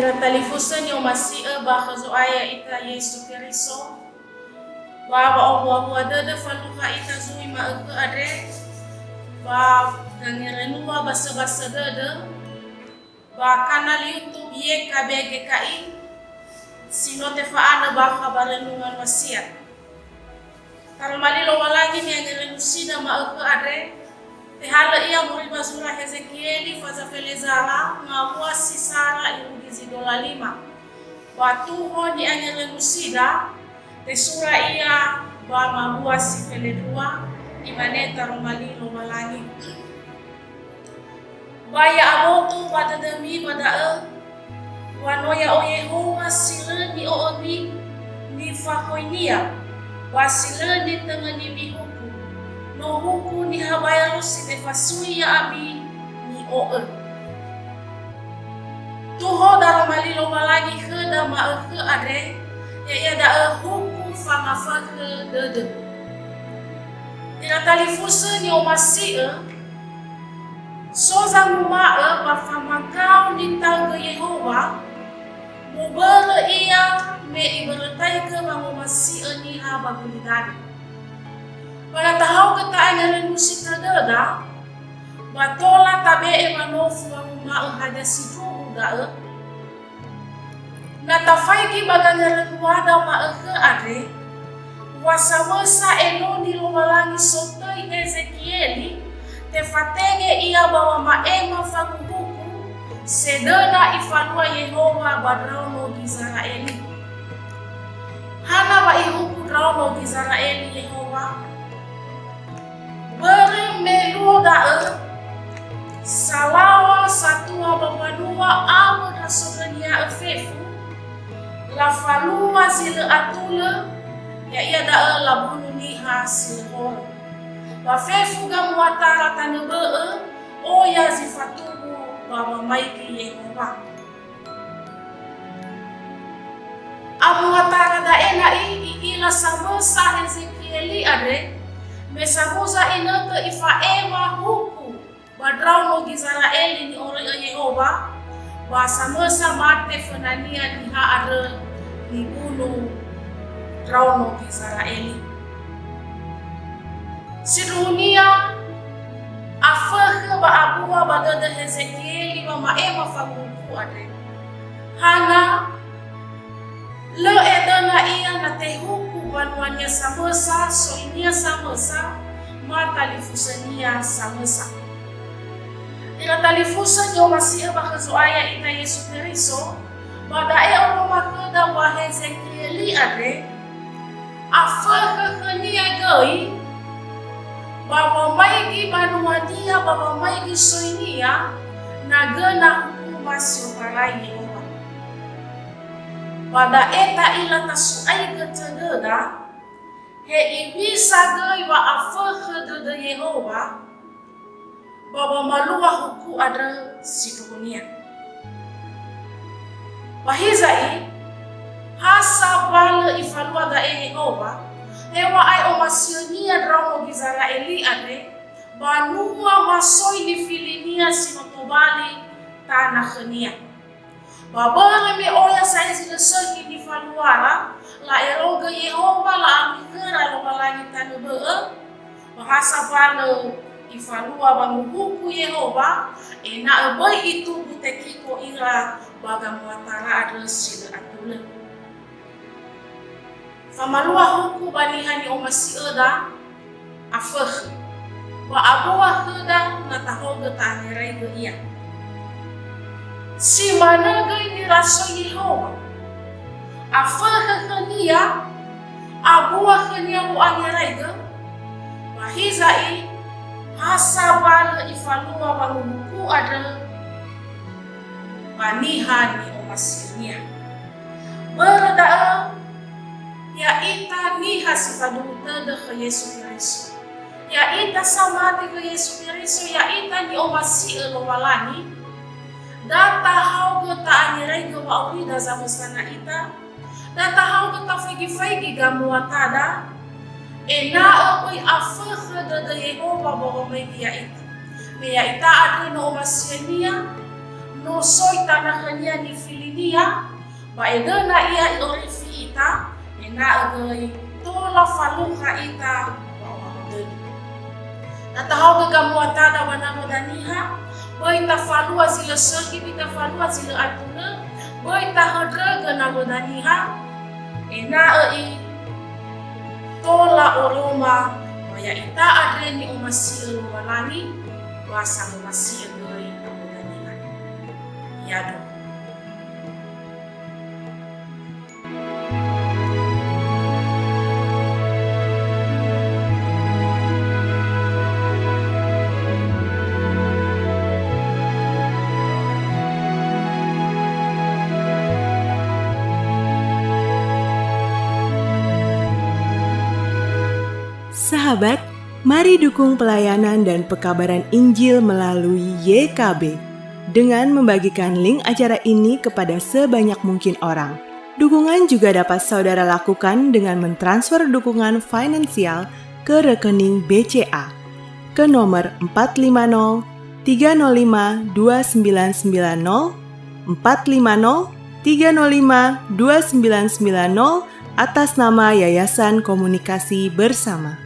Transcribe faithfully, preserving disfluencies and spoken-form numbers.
Ira talifusö ni'omasi'ö ba khö Zo'aya ita Yesu Keriso, ba wa'owua-wua dödö falukha ita zui ma'ökhö andre, ba gangerönua basöbasö dödö, ba kanal YouTube Y K B G K I, si no tefa'anö bakha ba renungan wasiat. Taroma li Lowalangi ni'angerönusida ma'ökhö andre, tehalö ia moroi ba zura Hezekieli faza felezara ngawua si sara irugi zi dola lima. Ba tuho ni'angerönusida, tesura ia ba mawua si felendrua, imane taroma li Lowalangi. Ba ya aboto ba dödömi ba da'ö, wa no ya'o Yehowa si lö ni'o'ömi nifakhoinia, ba si lö nitöngönimi huku, no huku niha baero si tefasui ya'ami ni'o'ö. Tuho daroma li Lowalangi khöda ma'ökhö andre, ya'ia da'ö huku fangafökhö dödö. Ira talifusö ni'omasi'ö, so zanguma'ö ba famakao nitaögö Yehowa, mobörö ia me ibörötaigö wangomasi'ö niha ba gulidanö. Ba na tahaogö ta'angerönusi tödöda, ba tola tabe'e manofu wanguma'ö hadia sindruhu da'ö, na tafaigi ba gangerönuada ma'ökhö andre, wa samösa enoni Lowalangi sotöi Hezekieli, tefatenge ia ba wama'ema fanguhuku sedöna ifalua Yehowa ba ndraono Gizera'eli. Hana wa ihuku ndraono Gizera'eli Yehowa? Börö me luo da'ö, salaw̃a satua ba mbanua awö ndra sogönia'ö fefu, lafalua zi lö atulö, ya'ia da'ö labunu niha si lö horö. Ba fefu gamuatara tanö bö'ö, oya zi fatubu ba wamaigi Yehowa. Amuatara da'e na'i i'ila samösa Hezekieli andre, me samuza inötö ifa'ema huku ba ndraono Gizera'eli ni'oroi Yehowa, ba samösa mate fönania niha andrö nibunu ndraono Gizera'eli. Sindruhunia, afökhö ba abua ba dödö Hezekieli wama'ema fanguhuku andre. Hana, lö edöna ia na tehuku mbanuania samösa, soinia samösa, ma talifusönia samösa. Ira talifusö ni'omasi'ö ba khö Zo'aya ita Yesu Keriso, ba da'e oroma khöda wa Hezekieli andre, afökhö khönia göi, ba wamaigi mbanuania ba wamaigi soinia, na göna hukuma si otarai Yehowa. Ba da'e ta'ila tasu'aigö tödöda, hewisa göi wa'afökhö dödö Yehowa, ba wamalua huku andrö sindruhunia. Ba hiza'i, ha sambalö ifalua da'e Yehowa, hewa'ae omasiönia ndraono Gizera'eli andre, banua masoi nifilinia si no tobali tana khönia. Ba börö me oya sa'ae zi lö sökhi nifaluara, la'erogö Yehowa la'auri khöra Lowalangi tanö bö'ö, ba ha sambalö ifalua wanguhuku Yehowa, ena'ö böi itugu tekiko ira ba gamuatara andrö si lö atulö. Famalua huku ba niha ni'omasi'öda, afökhö. Ba abua khöda na tahaogö ta'angeraigö ia. Si manö göi nirasoi Yehowa. Afökhö khönia, abua khönia wo'angeraigö, ba hiza'i ha sambalö ifalua wanguhuku andrö ba niha ni'omasi'önia. Börö da'ö, ya'ita niha si faduhu tödö khö Yesu Keriso. Ya'ita samati khö Yesu Keriso, ya'ita ni'omasi'ö Lowalangi, da tahaogö ta'angeraigö wa'aurida zamösana ita, da tahaogö tafaigi-faigi gamuatada, ena'ö böi afökhö dödö Yehowa ba wamaigi ya'ita. Me ya'ita andrö no omasiönia, No so itana khönia nifilinia, ba ena'ö na ia i'orifi ita, ena'ö göi tola falukha ita ba wa'ahotöli. Na tahaogö gamuatada ba nawöda niha, böi tafalua zi lö sökhi, böi tafalua zi lö atulö, böi tahöndrögö nawöda niha, ena'ö i tola oroma, ba ya'ita andre ni'omasi'ö Lowalangi, ba sangomasi'ö göi nawöda niha. Yado. Sahabat, mari dukung pelayanan dan pekabaran Injil melalui Y K B dengan membagikan link acara ini kepada sebanyak mungkin orang. Dukungan juga dapat saudara lakukan dengan mentransfer dukungan finansial ke rekening B C A ke nomor empat lima nol tiga nol lima dua sembilan sembilan nol, empat lima nol tiga nol lima dua sembilan sembilan nol, atas nama Yayasan Komunikasi Bersama.